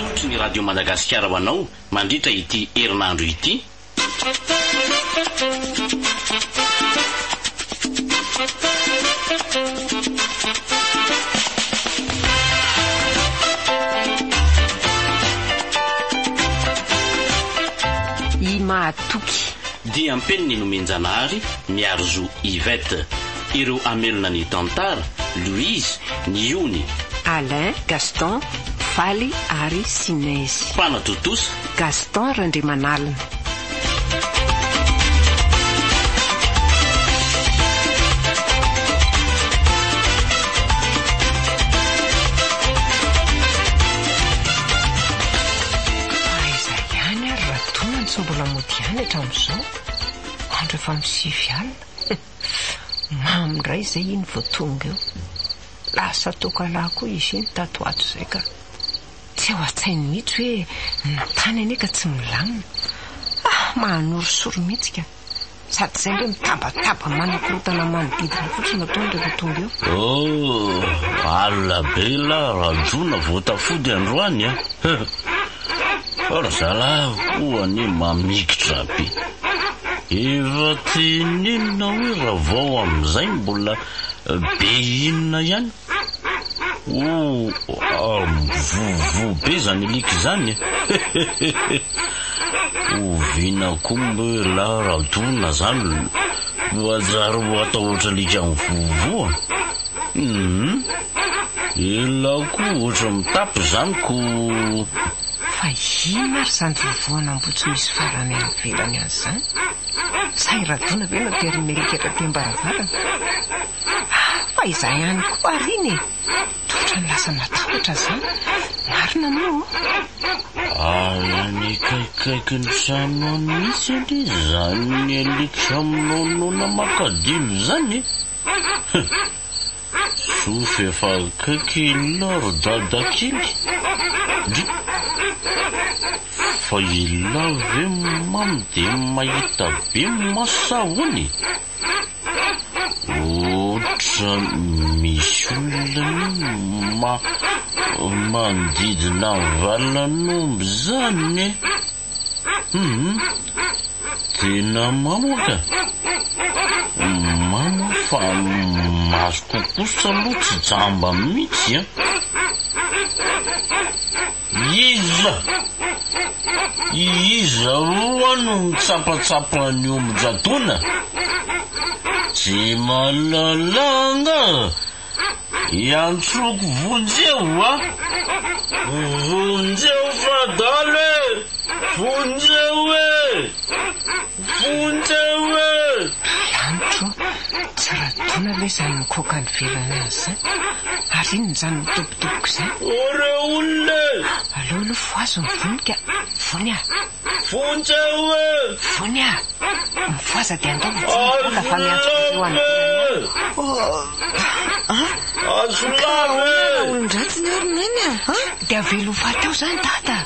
Atolotry ny Radio Madagasikara ho anao mandritra ity herinandro ity. I Mahatoky. Diam-peniny nomen-janahary, Miarizo Yvette. Ireo hamelona ny tantara, Louise, Niony. Alain, Gaston, Faly ary Sinezy. Mpanatontosa. Gaston Randriamanalina. Aiza ihany ary Radona no tsy mbola mody ihany hatramin'izao? Andro efa amin'ny 9 alina. Mamy indray izay iny vao tonga eo. Lasa tokalahy koa izy iny tato ho ato izay ka. Tsy ao an-tsainy mihitsy hoe ny tany anie ka tsy milamina. Ah, mahanorisory mihitsy ka. Sady izay indray mitabataba manakorontana manodidina fotsiny ataony rehefa tonga eo. Oh, alina be lah Rajona vao tafody androany a. Fa ry zalahy koa anie mamikitra be. Efa tenenina hoe ravao amin'izay mbola be inona ihany. Oh, ary mivovoa be izany alika izany e. Oviana koa moa elah Radona izany no hanjary ho hatahotra alika mivovoa? Hum, elah koa ohatra mitapy izany ko. Fa inona ary izany vovoan'amboa tsy misy farany any ivelany any izany? Sa i Radona ve no terin'ny alika hatraty am-baravarana? Fa izaho ihany koa ary iny e! Toa ohatran'ny lasa matahotra izany. Marina moa ô? Ary any akaikikaikin'ny trano any mihitsy anie izany alika minoanoana makadilo izany e! Soa f'efa akaiky elah ry dadakely. Ndry! Fa elah ve mamy dia mahita be maso sa ahoana e? Ohatran'ny misy olona ma manodidina ny valan'omby zany e! Hum! Tena mamo ka! Mamo aho fa masoko kosa aloha tsy jamba mihitsy an! Iza? Iza roa no mitsapatsapa ny ombin-dRadona? Tsy mahalala angaha? Iantsoko vonjeo a! Vonjeo fa adala e! Vonjeo e! Vonjeo e! Lanitro, tsy Radona ve izany mikoaka any ivelany any izany? Ary inona izany mitobotoboka izany? O re olona e! Aleo aloha fohazo ny vony ka! Vony a! Vonjeo e! Vony a! Mifohaza dia andao mijery mivoaka fa miantso vonjeo any ivelany any. Oh, ah? Azo lava e! Olon-dratsy ny ary neny a! Dia avelo ho faty eo izany dada!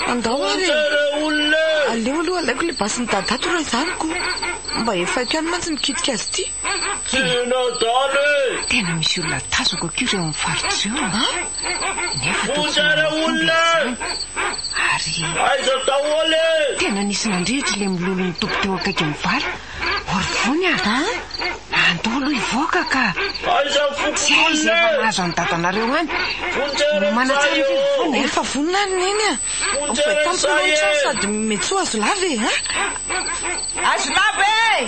Andao ary e! Vonjeo re olona e! Aleo aloha alaiko ilay basin'i dada ato raha izany ko! Mba efa haiko ihany mantsy ny mikitika azy ity. Tena adala e! Tena misy olona tazako akia ireo amin'ny faritra ireo a! Nefa toa tsy Vonjeo re manao fomba olona e! izany. Ary. Aiza daholo e! Tena nisy nandrehitra ilay mololo nitoby teo akaikin'ny vala. Orivony a! Andao aloha hivoaka ka! Aiza Tsy hay izay efa fokonolona e! mahazo an'i dadanareo any. Vonjeo re Miomàna tsay tsara ve ô! Vony a? Efa vonona ary neny a! Vonjeo Vao re tampony tsay ny trano e! sady mety ho azo lava e! A? Azo lava e!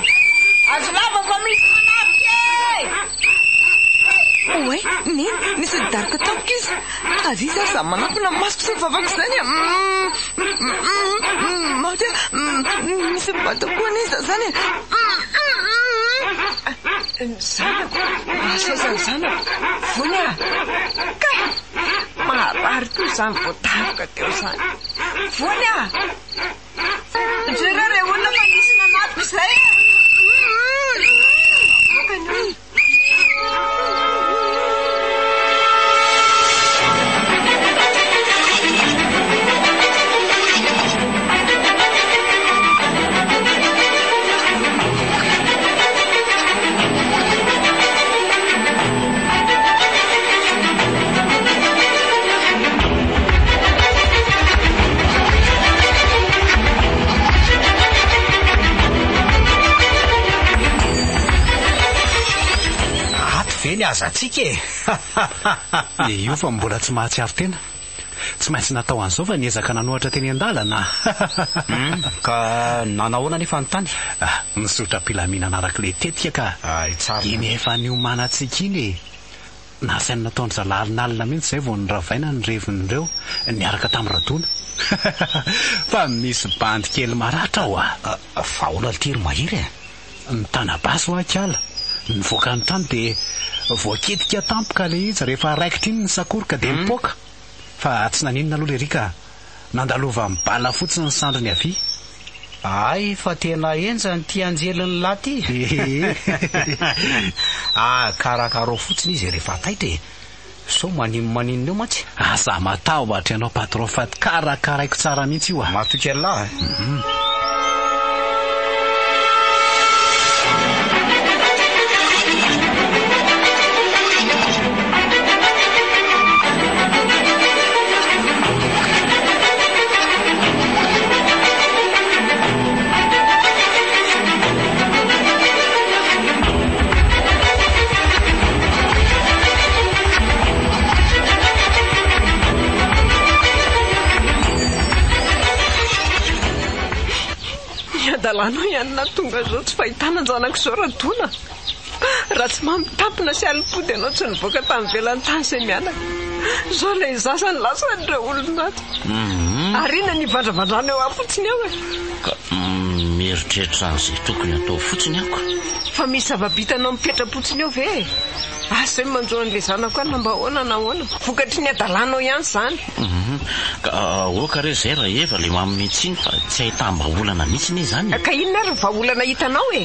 Azo lava fa misy manafika e! Oay, neny, nisy nidaroka tampoka izy. Ary izy ary izany manampina ny masoko sy ny vavako izany e! Maty a! Misy mibata koa anie izany e! Ny zanako, lasa aiza ny zanako? Vony a! Kay! Maharary koa izany voadaroka teo izany. Vony a! Jereo re olona fa nisy nanafika izay e! Avoaka ny olona. ny hazantsika e! Io fa mbola tsy mahatsiaro tena. Tsy maintsy natao an'izao fa niezaka nanohatra teny an-dalana. Hum, ka nanahoana anefa ny tany? Ah, nizotra am-pilaminana araka ilay tetika ka. Hay tsara. Iny efa niomanantsika iny e. Nasainy nataon-dry zalahy alinalina mihitsy izay vao noravaina ny revin'ireo niaraka tamin'i Radona. Fa misy bandy kely maratra ao ah. Fa ahoana ity ry Mahery e? Nitana basy hoa kala. Nivoaka ny trano dia voakitika tampoka ilay izy rehefa raikitra iny ny sakoroka dia nipoaka. Fa tsy naninona aloha lery ka. Nandalovan'ny bala fotsiny ny sandriny havia. Hay fa tena henjana ity anjelin'ny lahy ity. Ah, karakarao fotsiny izy rehefa taitra e. Sao maninonmaninona eo mantsy. Aza matahotra ianao patron fa karakaraiko tsara mihitsy io a. Matoky an'lah a. Ny hadalanao ihany nahatonga izao tsy fahitana an-janako izao Radona. Raha tsy mamin-tampona sy alim-pody ianao tsy nivoaka tany ivelany tany izay mianaka. Izao ilay zaza no lasan'ireo olona ato. Ary inona ny hivandravandràna eo aho fotsiny eo e? Ka mieritreritra an'izay tokony hatao fotsiny aho ka. Fa misy zava-bitanao mipetra-potsiny eo ve e? Asa hoe manjo an'ilay zanako any na mba ahoana na ahoana. Vokatry ny hadalanao ihany izany. Ka aoka re izay Raeva ilay manome tsiny fa tsy ahitam-bahaolana mihitsy anie izany e. Ka inona ary ny vahaolana hitanao e?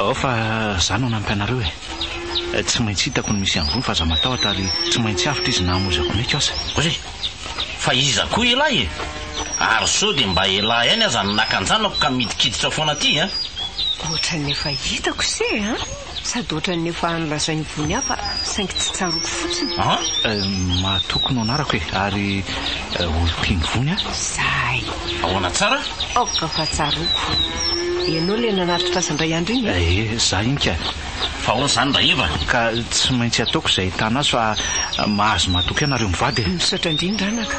Ao fa za no hanampy anareo e. Tsy maintsy hitako ny misy an'i Vony fa aza matahotra ary tsy maintsy avotra izy na hamoizako ny aiko aza. Oay! Fa iza koa elah e? Ary sao dia mba elah ihany aza no naka an-janako ka midikiditra foana aty a? Ohatran'ny efa hitako se a! Sady ohatran'ny efa nolazain'i Vony ahy fa saingy tsy tsaroako fotsiny. An? Mahatoky no anarako e! Ary olon-tian'i Vony aho. Zay! Ahoana tsara? Aoka fa tsaroako. Ianao ilay nanatitra azy indray andro iny e? Ee, za iny ka. Fa ahoana izany Raeva? Ka tsy maintsy ataoko izay ahitana azy fa mahazo matoky ahy nareo mivady e! Misaotra indrindra anaka.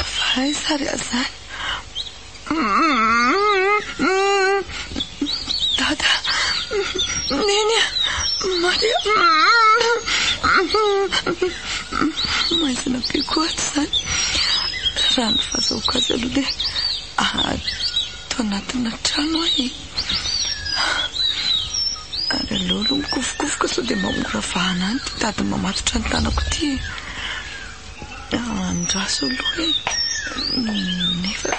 Fa aiza ary aho izany? Dada, Neny a, Maria. Maizina be koa ato izany. Raha ny fahazahoako azy aloha dia ato anatina trano aho e. Ary aleo aloha mikofokofoka sao dia mba mora vahana any ity tady mamatotra ny tanako ity e. Andraso aloha e. Nefa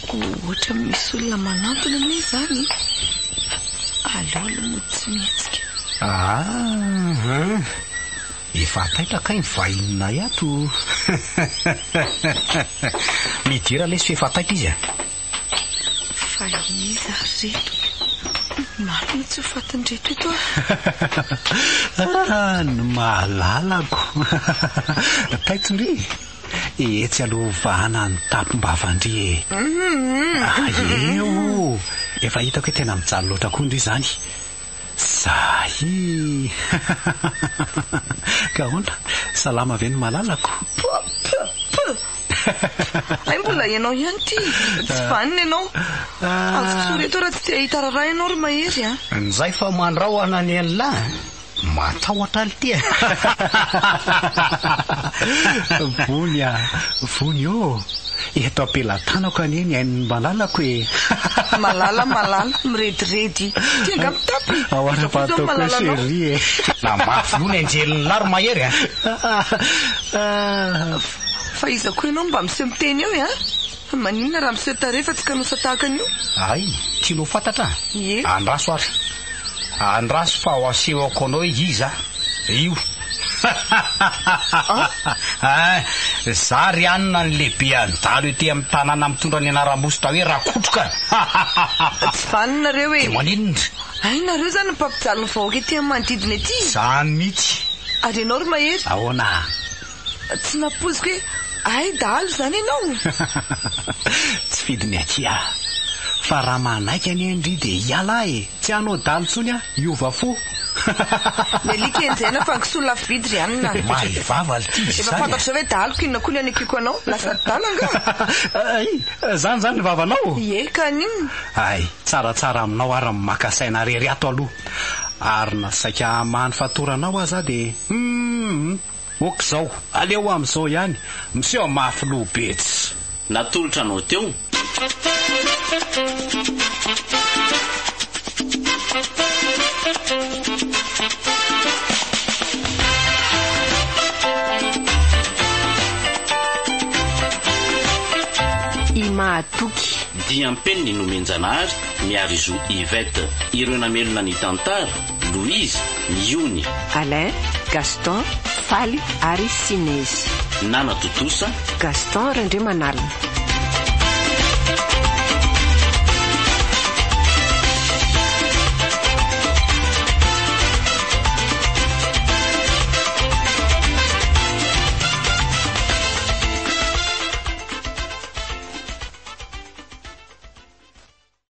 ohatran'ny misy olona manantona anie izany e. Aleo aloha mody tsy mihetsika. Ah, efa taitra kay ny vahininay ato. Midira lesy fa efa taitra izy a. Fa iza ary reto? Marina tsy ho fatin-dreto eto aho. Ah, ny mahalalako. Taitso ndry. Etsy aloha vahana ny tampom-bavan-dry e. Ah, eo. Efa hitako hoe tena mijaly loatra koa ndry izany. Zahi. Ka ahoana? Salama ve ny malalako? Hay mbola ianao ihany ity. Tsy vanona ianao. Avotsory eto raha tsy te hahita raharaha ianao ry Mahery a. Njay fa mandrahona ny an'lah a. Matahotra lty a. Vony a, Vony ô. Eto am-pelatanako anie ny ain'ny malalako e. Malala, malala, mirediredy. Ty angaha mitapy? Ahoana fa ataoko hoe chérie e. Na mafy loha ny anjelin'lah ry Mahery a. Fa iza koa ianao mba miseho miteny eo e a? Maninona raha miseho tarehy fa tsy kanosa tahaka an'io? Hay, tianao ho fantatra? Ie. Andraso ary. Andraso fa ho asehoko anao hoe iza aho. Io. Ah, za ry anona ny lehibe an'i Dalo ety amin'ny tanàna mitondra ny anaram-bositra hoe Rakotroka. Tsy vanona nareo e. Dia maninona? Hay nareo izany ny mpampijaly ny vahoaka ety amin'ny manodidina ety. Izany mihitsy. Ary ianao ry Mahery? Ahoana? Tsy nampoiziko hoe hay dahalo izany ianao. Tsy fidiny akia. Fa raha manaiky anie ndry dia hiala aho e. Tsy hanao dahalo intsony aho, hiova fo. Ny alika enjehina fa ny kisoa lafo vidy ry anona. Mahay vava lty izy Efa izany e. fantatro izao hoe dahalo ko inona koa ny anekeko anao? Lasa adala angaha? Hay, izany izany ny vavanao? Ie, ka n'inona? Hay, tsaratsara aminao ary ny maka saina rery ato aloha. Ary na saika hamaha ny fatoranao aza aho dia humm. Ok zao, aleo amizao ihany, miseho mafy loha be tsy. Natolotra anao teo. I Mahatoky. Diam-peniny nomen-janahary, Miarizo Yvette. Ireo namelona ny tantara, Louise, Miony. Alain, Gaston, Faly ary Sinezy. Nanatontosa. Gaston Randriamanalina.